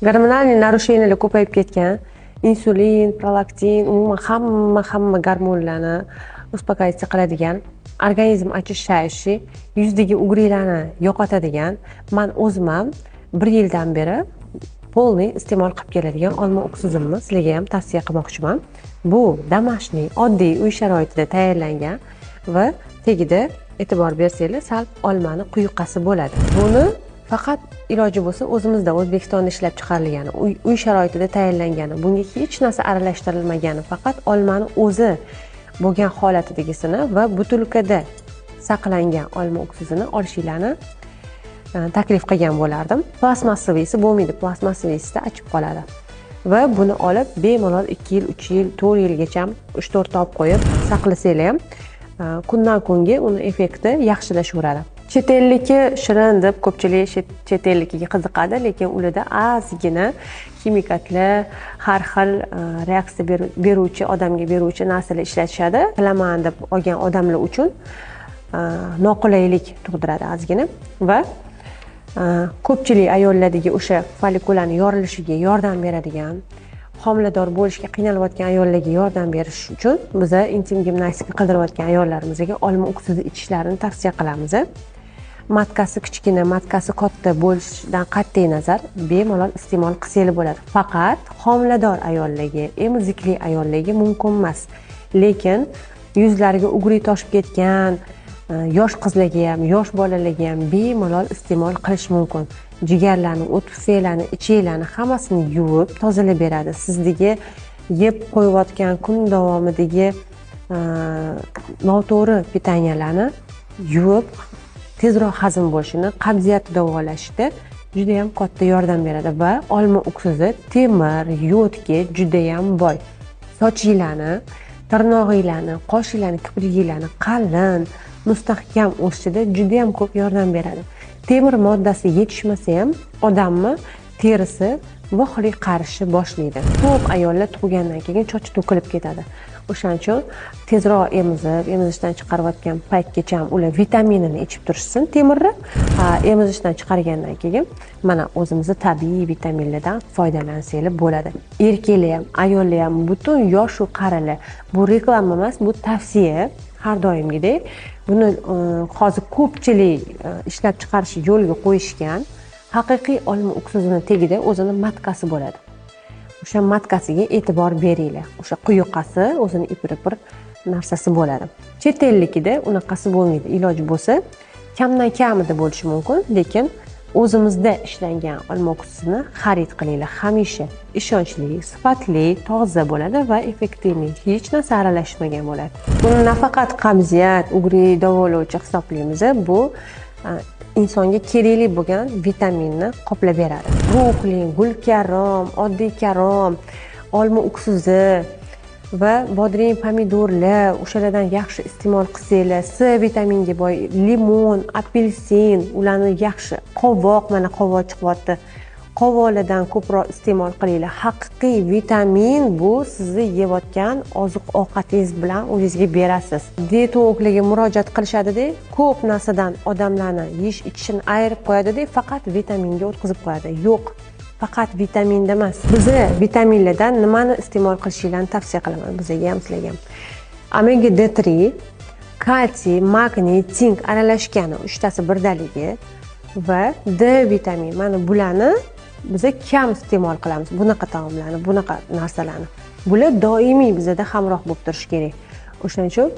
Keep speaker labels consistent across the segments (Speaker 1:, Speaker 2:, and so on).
Speaker 1: Гормональный нарушения lar ko'payib ketgan, insulin, prolaktin, umuman hamma gormonlarni успокаиваться qiladigan, организм очищающий, yuzdagi угри larni yo'qotadigan, man o'zim ham 1 yildan beri полный iste'mol qilib keladigan olma uksuzimni sizlarga ham tavsiya qilmoqchiman. Bu домашний, oddiy uy sharoitida tayyorlangan va tagida e'tibor bersanglar sal olmani quyuqasi bo'ladi. Buni faqat iloji bo'lsa o'zimizda O'zbekistonda ishlab chiqarilgani, uy sharoitida tayyorlangani, bunga hech narsa aralashtirilmagani, faqat olmani o'zi bo'lgan holatidagisini va butilkada saqlangan olma uksuzini olishinglarni taklif qilgan bo'lardim. Plastmassaviysi bo'lmaydi, plastmassaviysida achib qoladi. Va buni olib bemalol 2 yil, 3 yil, 4 yilgacha 3-4 ta olib qo'yib saqlasanglar ham kundan kunga uni effekti yaxshilashaveradi. Chet elliki shirin deb ko'pchilik chet ellikiga qiziqadi, lekin ularda ozgina ximikatlar, har xil reaksiya beruvchi, odamga beruvchi narsalar ishlatishadi. Qilaman deb olgan odamlar uchun noqulaylik tug'diradi ozgina va ko'pchilik ayollardagi o'sha follikularni yorilishiga yordam beradigan, homilador bo'lishga qiynalayotgan ayollarga yordam berish uchun biza intim gimnastika qildirayotgan ayollarimizga olma uksuzi ichishlarini tavsiya qilamiz. Matkasi kichkina, matkasi katta bo'lishidan qat'iy nazar bemalol iste'mol qilsangiz bo'ladi. Faqat homilador ayollarga, emizikli ayollarga mumkin emas. Lekin yuzlariga ugri toshib ketgan yosh qizlarga ham, yosh bolalarga ham bemalol iste'mol qilish mumkin. Jigarlarni, o't pufaklarni, ichaklarni hammasini yuvib tozalab beradi. Sizdagi yeb qo'yayotgan kun davomidagi noto'g'ri pitaniyalarni yuvib tezroq hazm bo'lishini, qabziyatni davolashda juda ham katta yordam beradi va olma uksuzi temir, yodga juda ham boy. Sochinglarni, tirnog'inglarni, qoshinglarni, kipriginglarni qalin, mustahkam o'sishida juda ham ko'p yordam beradi. Temir moddasi yetishmasa ham odamni terisi vohli qarishni boshlaydi. Ko'p ayollar tug'gandan keyin sochi to'kilib ketadi. O'shaning uchun tezroq emizib, emizishdan chiqarayotgan paytgacha ham ular vitaminini ichib turishsin temirni. Emizishdan chiqargandan keyin mana o'zimizni tabiiy vitaminlardan foydalansanglar bo'ladi. Erkaklar ham, ayollar ham, butun yosh u qarilar. Bu reklama emas, bu tavsiya. Har doimgidek buni hozir ko'pchilik ishlab chiqarish yo'lga qo'yishgan. Haqiqiy olma uksuzini tagida o'zini matkasi bo'ladi. O'sha matkasiga e'tibor beringlar. O'sha quyuqasi, o'zini ipir-ipir narsasi bo'ladi. Chet ellikida unaqasi bo'lmaydi. Iloji bo'lsa kamdan kamida bo'lishi mumkin, lekin o'zimizda ishlangan olma uksuzini xarid qilinglar. Hamisha ishonchli, sifatli, toza bo'ladi va effektivli, hech narsa aralashmagan bo'ladi. Buni nafaqat qabziyat, ugri davolovchi hisoblaymiz, bu insonga kerakli bo'lgan vitaminni qoplab beradi. Brokoli, gulkarom, oddiy karom, olma uksuzi va bodring, pomidorlar, o'shalardan yaxshi iste'mol qilsanglar, C vitaminga boy limon, apelsin, ularni yaxshi, qovoq, mana qovoq chiqyapti. Qovoqlardan ko'proq iste'mol qilinglar. Haqiqiy vitamin bu sizni yeyotgan oziq-ovqatingiz bilan o'zingizga berasiz. Dietologlarga murojaat qilishadi-da, ko'p narsadan odamlarni yeyish ichishini ayirib qo'yadi-da, faqat vitaminga o'tkazib qo'yadi. Yo'q, faqat vitaminda emas. Biza vitaminlardan nimani iste'mol qilishinglarni tavsiya qilaman, bizga ham, sizlarga ham. Omega D3, kalsiy, magniy, sink aralashgani uchtasi birdaligi va D vitamini. Mana bularni biza kam iste'mol qilamiz, bunaqa taomlarni, bunaqa narsalarni. Bular doimiy bizada hamroh bo'lib turishi kerak. O'shaning uchun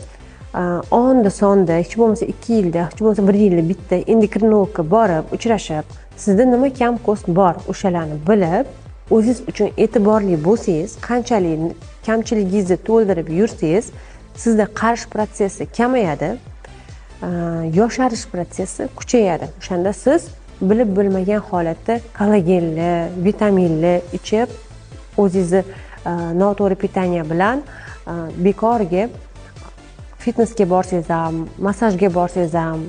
Speaker 1: onda sonda, hech bo'lmasa 2 yilda, hech bo'lmasa 1 yilda bitta endokrinologga borib, uchrashib, sizda nima kam ko'st bor, o'shalarni bilib, o'zingiz uchun e'tiborli bo'lsangiz, qanchalik kamchiligingizni to'ldirib yursangiz, sizda qarish protsessi kamayadi, yosharish protsessi kuchayadi. O'shanda siz bilib bo'lmagan holatda kollagenli, vitaminli ichib, o'zingizni noto'g'ri pitaniya bilan bekorga fitnessga borsangiz ham, massajga borsangiz ham,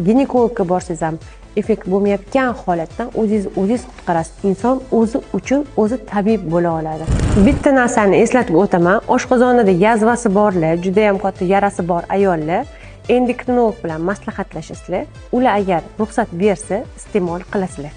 Speaker 1: ginekologga borsangiz ham effekt bo'lmayotgan holatdan o'zingiz o'zingiz qutqarasiz. Inson o'zi uchun o'zi tabib bo'la oladi. Bitta narsani eslatib o'taman. Oshqozonida yazvasi borlar, juda ham katta yarasi bor ayollar endokrinolog bilan maslahatlashasizlar. Ular agar ruxsat bersa, iste'mol qilasizlar.